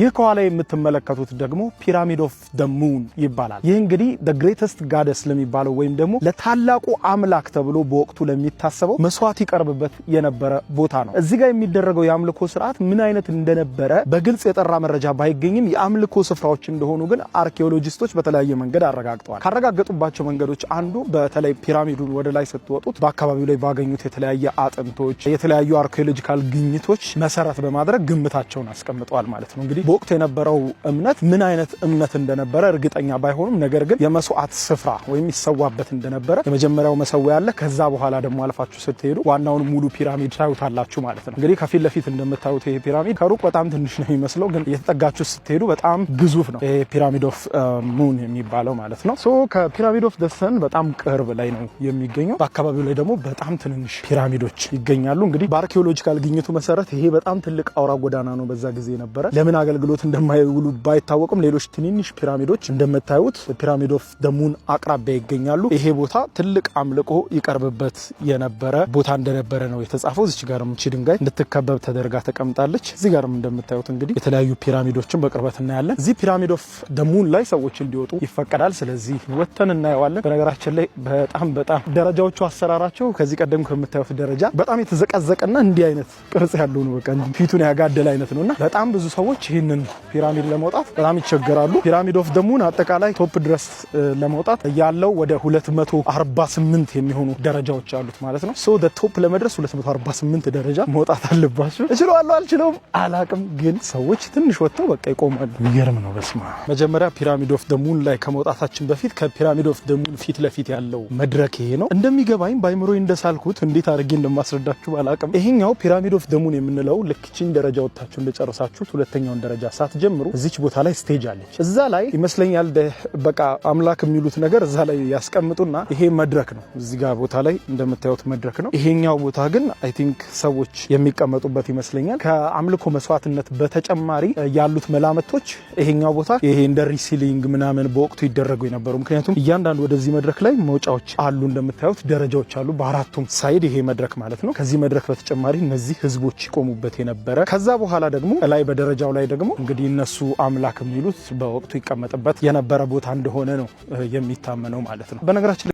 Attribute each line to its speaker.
Speaker 1: ይህ ከኋላ የምትመለከቱት ደግሞ Pyramid of the Moon ይባላል። ይህ እንግዲህ the greatest goddess ለሚባለው ወይም ደግሞ ለታላቁ አምላክ ተብሎ በወቅቱ ለሚታሰበው መስዋዕት ይቀርብበት የነበረ ቦታ ነው። እዚህ ጋር የሚደረገው የአምልኮ ስርዓት ምን አይነት እንደነበረ በግልጽ የጠራ መረጃ ባይገኝም የአምልኮ ስፍራዎች እንደሆኑ ግን አርኪኦሎጂስቶች በተለያየ መንገድ አረጋግጠዋል። ካረጋገጡባቸው መንገዶች አንዱ በተለይ ፒራሚዱን ወደ ላይ ስትወጡት በአካባቢው ላይ ባገኙት የተለያየ አጥንቶች፣ የተለያዩ archaeological ግኝቶች መሰረት በማድረግ ግምታቸውን አስቀምጠዋል ማለት ነው። እንግዲህ በወቅቱ የነበረው እምነት ምን አይነት እምነት እንደነበረ እርግጠኛ ባይሆኑም ነገር ግን የመስዋዕት ስፍራ ወይም ይሰዋበት እንደነበረ የመጀመሪያው መሰዊያ አለ። ከዛ በኋላ ደግሞ አልፋችሁ ስትሄዱ ዋናውን ሙሉ ፒራሚድ ታዩታላችሁ ማለት ነው። እንግዲህ ከፊት ለፊት እንደምታዩት ይሄ ፒራሚድ ከሩቅ በጣም ትንሽ ነው የሚመስለው፣ ግን እየተጠጋችሁ ስትሄዱ በጣም ግዙፍ ነው። ይሄ Pyramid of Moon የሚባለው ማለት ነው። So ከ Pyramid of the Sun በጣም ቅርብ ላይ ነው የሚገኘው። በአካባቢው ላይ ደግሞ በጣም ትንንሽ ፒራሚዶች ይገኛሉ። እንግዲህ በ archaeological ግኝቱ መሰረት ይሄ በጣም ትልቅ አውራ ጎዳና ነው በዛ ጊዜ ነበረ። ለምን አገልግሎት እንደማይውሉ ባይታወቅም ሌሎች ትንንሽ ፒራሚዶች እንደምታዩት Pyramid of the Moon አቅራቢያ ይገኛሉ። ይሄ ቦታ ትልቅ አምልኮ ይቀርብበት የነበረ ቦታ እንደነበረ ነው የተጻፈው። እዚች ጋርም እቺ ድንጋይ እንድትከበብ ተደርጋ ተቀምጣለች። እዚህ ጋርም እንደምታዩት እንግዲህ የተለያዩ ፒራሚዶችን በቅርበት እናያለን። እዚህ Pyramid of the Moon ላይ ሰዎች እንዲወጡ ይፈቀዳል። ስለዚህ ወጥተን እናየዋለን። በነገራችን ላይ በጣም በጣም ደረጃዎቹ አሰራራቸው ከዚህ ቀደም ከምታዩት ደረጃ በጣም የተዘቀዘቀና እንዲህ አይነት ቅርጽ ያለው ነው። በቃ ፊቱን ያጋደለ አይነት ነው እና በጣም ብዙ ሰዎች ይህንን ፒራሚድ ለመውጣት በጣም ይቸገራሉ። Pyramid of the Moon አጠቃላይ top ድረስ ለመውጣት ያለው ወደ 248 የሚሆኑ ደረጃዎች አሉት ማለት ነው። So top ለመድረስ 248 ደረጃ መውጣት አለባችሁ። እችለዋለሁ አልችለውም አላቅም፣ ግን ሰዎች ትንሽ ወጥተው በቃ ይቆማሉ። የሚገርም ነው። በስማ መጀመሪያ Pyramid of the Moon ላይ ከመውጣታችን በፊት ከ Pyramid of the Moon ፊት ለፊት ያለው መድረክ ይሄ ነው። እንደሚገባኝ በአይምሮዬ እንደሳልኩት፣ እንዴት አድርጌ እንደማስረዳችሁ ባላቅም፣ ይሄኛው Pyramid of the Moon የምንለው ልክ ቺን ደረጃ ወጥታችሁ እንደጨረሳችሁት ሁለተኛውን ደረጃ ሳትጀምሩ እዚች ቦታ ላይ stage አለች። እዛ ላይ ይመስለኛል በቃ አምላክ የሚሉት ነገር እዛ ላይ ያስቀምጡና ይሄ መድረክ ነው። እዚህ ጋር ቦታ ላይ እንደምታዩት መድረክ ነው። ይሄኛው ቦታ ግን I think ሰዎች የሚቀመጡበት ይመስለኛል። ከአምልኮ መስዋዕትነት በተጨማሪ ያሉት መላምቶች ይሄኛው ቦታ ይሄ እንደ wrestling ምናምን በወቅቱ ይደረጉ የነበሩ፣ ምክንያቱም እያንዳንዱ ወደዚህ መድረክ ላይ መውጫዎች አሉ፣ እንደምታዩት ደረጃዎች አሉ በአራቱም side ይሄ መድረክ ማለት ነው። ከዚህ መድረክ በተጨማሪ እነዚህ ህዝቦች ይቆሙበት የነበረ፣ ከዛ በኋላ ደግሞ ላይ በደረጃው ላይ ደግሞ እንግዲህ እነሱ አምላክ የሚሉት በወቅቱ ይቀመጥበት የነበረ ቦታ እንደሆነ ነው የሚታመነው ማለት ነው። በነገራችን